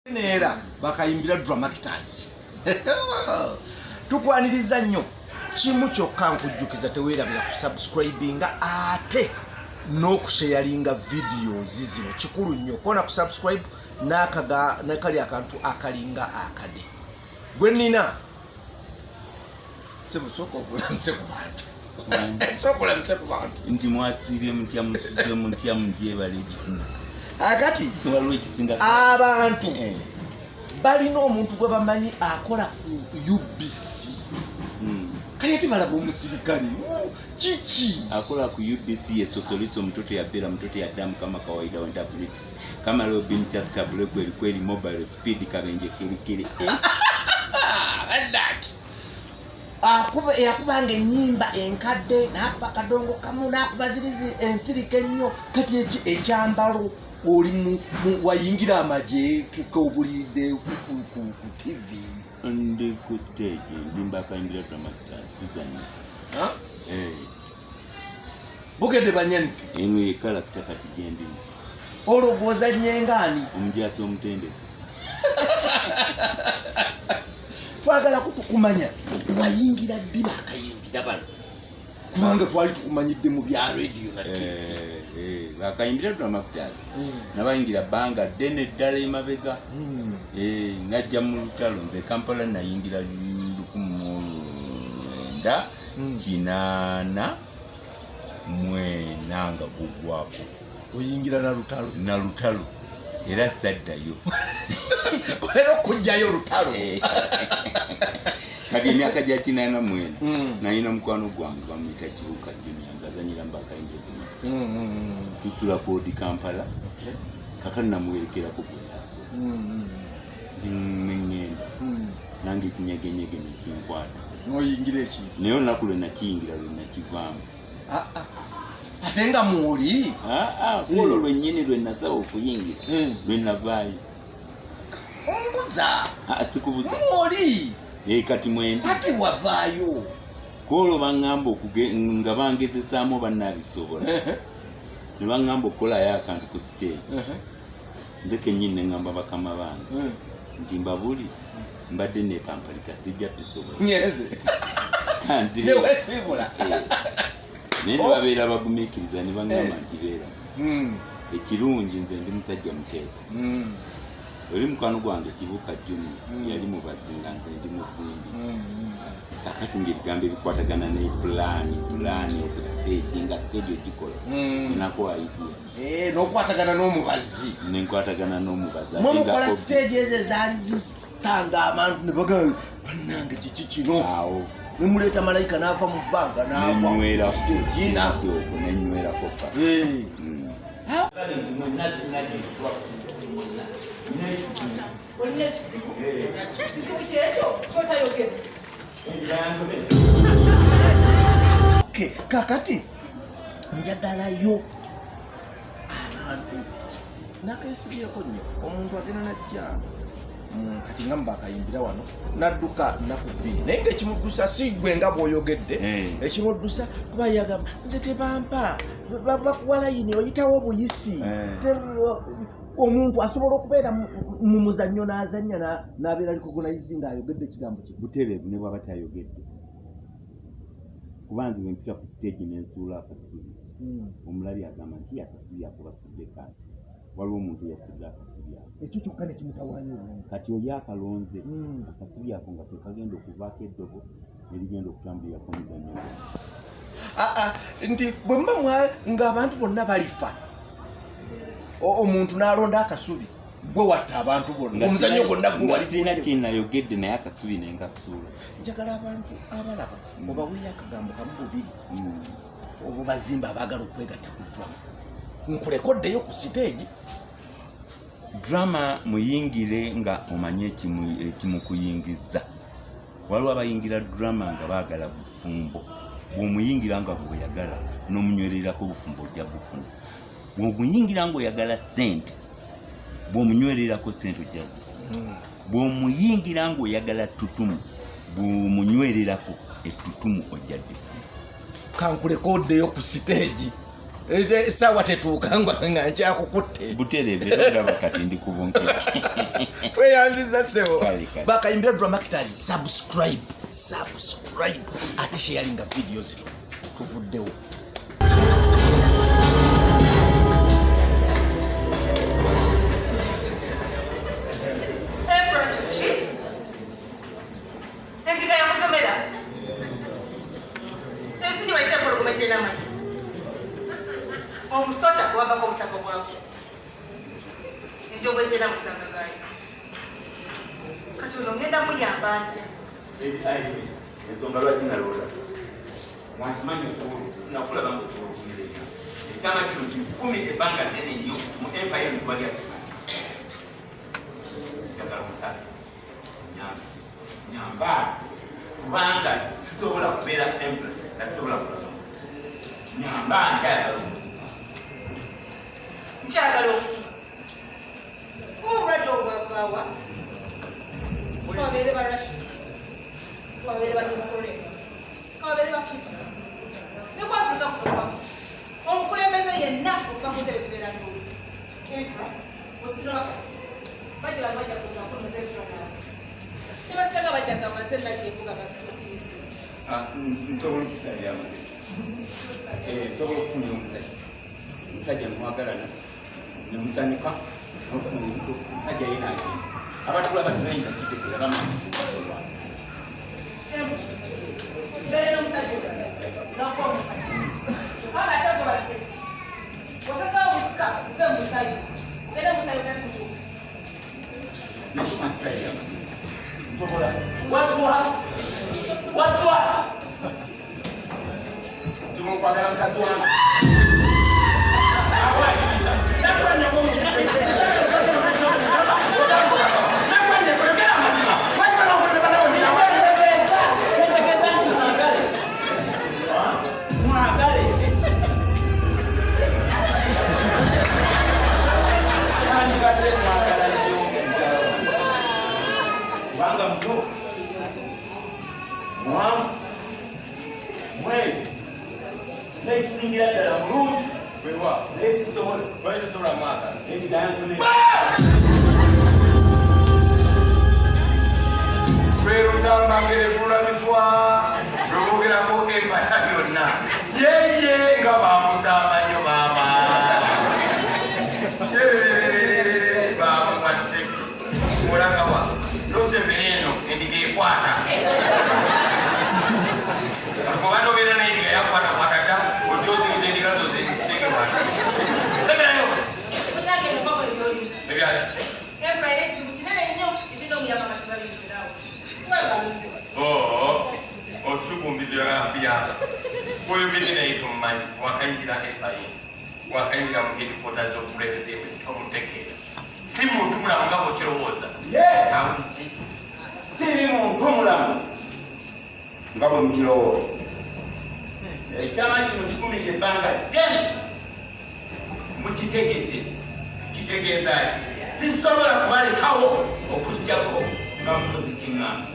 Neera bakayimbira Dramactors. Tukwaniriza nnyo. Kimu kyokka nkujjukiza, teweerabira kusubscribinga ate n'okusharinga videos zino, kikulu nnyo. Kona ku subscribe n'akaga nakali akantu akalinga akade gwe nnina. Sebo, sooka okulamuse ku bantu, sooka olamuse ku bantu. Nti mwasiibye mutya? Musuze mutya? Mugyebale gyonna. Akati waliwo ekisinga abantu balina omuntu gwe bamanyi akola ku UBC. Kale ate balaba omusirikale kiki? Akola ku UBC ye Sosoliso, mtoto ya Bela, mtoto ya damu, kama kawaida wenda bricks, kama leo bin chastable kweli kweli, mobile speed, kabenje kirikiri. Yakubanga enyimba enkadde, nakuba kadongo kamu, nakuba zirizi enfirika ennyo. Kati ekyambalo oli wayingira amagye kobulidde ku TV? Ndi ku stage, ndimba akayimbira Dramactors, tuzanya. Eh. Bukedde banyanike. Eno ye character kati gyendimu. Olwo gwozannye ngaani? Omujasi omutendeke. Twagala kutukumanya wayingira ddi bakayimbira bano, kubanga twali tukumanyidde mu bya radio na TV. Eh, bakayimbira Dramactors nabayingira bbanga ddene ddala emabega. Najja mu lutalo. Nze Kampala nayingira 1984 nga gugwako. Oyingira na lutalo? Na lutalo, era saddayo. Era okugjayo olutalo. Kati emyaka gya 84 nalina mukwano gwange bamuyita Kibuka Junior, ngazanyira mbakayinza. Tusula kodi Kampala. Kakati namuwerekerako gweyaso, neŋŋenda nange ekinyegenyege nekinkwata. Noyingira ekintu. Naye olunaku lwe nakiyingira lwe nakivaamu. Ah, ah. Ate nga mwoli? Kwolwo lwennyini lwe nasaba okuyingira lwe navaayo. Ombuza. Ah, sikubuza. Mwoli? Eh, kati mwendi. Ate wavaayo? Kwolwo baŋŋamba nga bangezesaamu oba naabisobola, ne baŋŋamba okukolayo akantu ku stage. Nze kennyini ne ŋŋamba bakama bange nti mbabuli mbadde nepampalika, sijja bisobola. Nyeze. Kanzire. Newesiibula. Naye ne babeera bagumiikiriza ne baŋŋamba nti beera ekirungi nze ndi musajja muteefu. Oli mukwano gwange Kibuka Junior yali mubazzi nga nze ndi muzimbi. Kakati ngaebigambo ebikwatagana ne pulaani pulaani oku stage, nga stage ogikola enako idea. Eh, n'okwatagana n'omubazi. Nenkwatagana n'omubazi. Mwe mukola stage ezo ezaali zitanga abantu ne bagamba, "Bannange, kiki kino?" Awo. Ne muleeta malayika n'ava mu bbanga n'agwa nenywerako stage na okwo, nenywerako pa. Olina ekizibu? Kizibu kyekyo kyotayogera. Okay, kakati njagalayo abantu nakesibyeko nnyo omuntu agenda najja kati nga mubakayimbira wano nadduka nnaku 2, naye nga ekimuddusa si gwe nga bw'oyogedde. Ekimuddusa kuba yagamba, "Nze tebampa." Bakuwa layini, oyitawo obuyisi. Omuntu asobola okubeera mu muzannyo n'azannya n'abeera recognized ng'ayogedde ekigambo kye? Butereevu, ne bwaba tayogedde, kuba nze bwe mpita ku stage nensuula akasubi, omulabi agamba nti akasubi ako basudde kaaki, waliwo omuntu eyasudde akasubi ako. Ekyo kyokka ne kimutawaanya obwongo. Kati oli akalonze akasubi ako nga kekagenda okuvaako eddogo nerigenda okutambulirako omuzannyo gwo. Ah, ah, nti bwe muba ng'abantu bonna balifa, omuntu n'alonda akasubi, gwe watta abantu bonna, omuzannyo gwonna gwe Nga wali sirina kyenayogedde, naye akasubi nenkasuula. Njagala abantu abalaba obaweeyo akagambo kamu bubiri obo bazimba abaagala okwegatta ku drama. Nkulekoddeyo ku siteegi. Drama muyingire nga omanye ekimukuyingiza. Waliwo abayingira drama nga baagala bufumbo. Bw'omuyingira nga bw'oyagala n'omunywererako, obufumbo ojja bufuna. Bw'omuyingira ng'oyagala ssente, bw'omunywererako ssente ojja zifuna. Bw'omuyingira ng'oyagala ttutumu, bw'omunywererako ettutumu ojja ddifuna. Kankulekoddeyo ku siteegi. Essaawa tetuuka nga nkyakukutte. Butereevu era olaba kati ndi ku bunkenke. Tweyanziza ssebo. Kale, kale. Bakayimbira Dramakiters, subscribe, subscribe ate sharinga video zino. Tuvuddewo. April kiki? Endiga yamutomera. Ensi gye bayita empologoma terina manyi. Omusota gwambako omusango gwagwo. Enjogo terina musango gaayo. Kati ono ngenda muyamba ntya? Ensonga lwaki nalowooza wankimanyi nakulaba nga osobola okumira ekyama. Ekyama kino kikumidde ebbanga ddene nnyo mu empire eno tewali akimanyi. Njagala omusaasi nyamba nyamba kubanga sisobola kubeera emperor nga sisobola kulaba musi. Nyamba nkyayagala okufuga. Nkyagala okufuga. Kuba obulwadde obwavaawa? Kababeere ba Russia, kababeere ba North Korea, kababeere ba Cuba, ne ku Africa kuno kwamu. Omukulembeze yenna okuva ku ntebe zibeera nduulu. Emperor, osirwa kati. Bajja bano bajja kuza nkono z'ensula naawe. Tebasinga bajja kugamba nze najja embuga basituukiridde. Nsobola okukisalira amagezi. Nsobola okufunira omusajja. Omusajja mwagalana, ne musanyuka, n'ofuna olubuto, omusajja yena agenda. Abatulaba tebayinza kukitegeera, bamanyi okusobola. Mbeere n'omusajja oyo, n'okuba omukazi. Kubanga ate gwe balase. Osazeewo obusika, ove mu musaayi. Ogende mu musaayi otali mutuufu. Nasoma nkisalira amagezi. Nsobola. Waswa! Waswa! Nsobola okwagala mukazi wange. Kyetegeeza nti mwagale. Mwagale. Nandibadde mwagala nnyo mukyala wange. Kubanga muto, muwanvu, mweru, n'ekisingira ddala mulungi. Naye sisobola. Lwaki tosobola mwagala? Endiga yantomera. Twerusambangere lwebogerako empata byonna yeye nga bamusamba nnyo maama. Yererererere, bamuwatte olagawa lozembere eno endiga ekwata. Oba tobeera n'endiga yakwatakwata dda, ojoziyinza endiga zozesegewana semberayo. Munnange emikono ebyolimu. Ebyaki? Emperor alina ekizibu kinene nnyo ekirina omuyamba kati babiyisiraawo. Kubanga alunze. Oo, otusukumbiza oyagala kuyamba. Oyogedde naye tomumanyi, wakayingira empire, wakayingira mu headquarters z'obukulembeze bwe tomutegeera. Si muntu mulamu nga bw'okirowooza. Siri muntu mulamu nga bwe mukirowooza. Ekyama kino kikumidde ebbanga ddene. Mukitegedde. Kitegeeza ki? Sisobola kubalekawo okuggyako nga mukozi kiŋŋamba.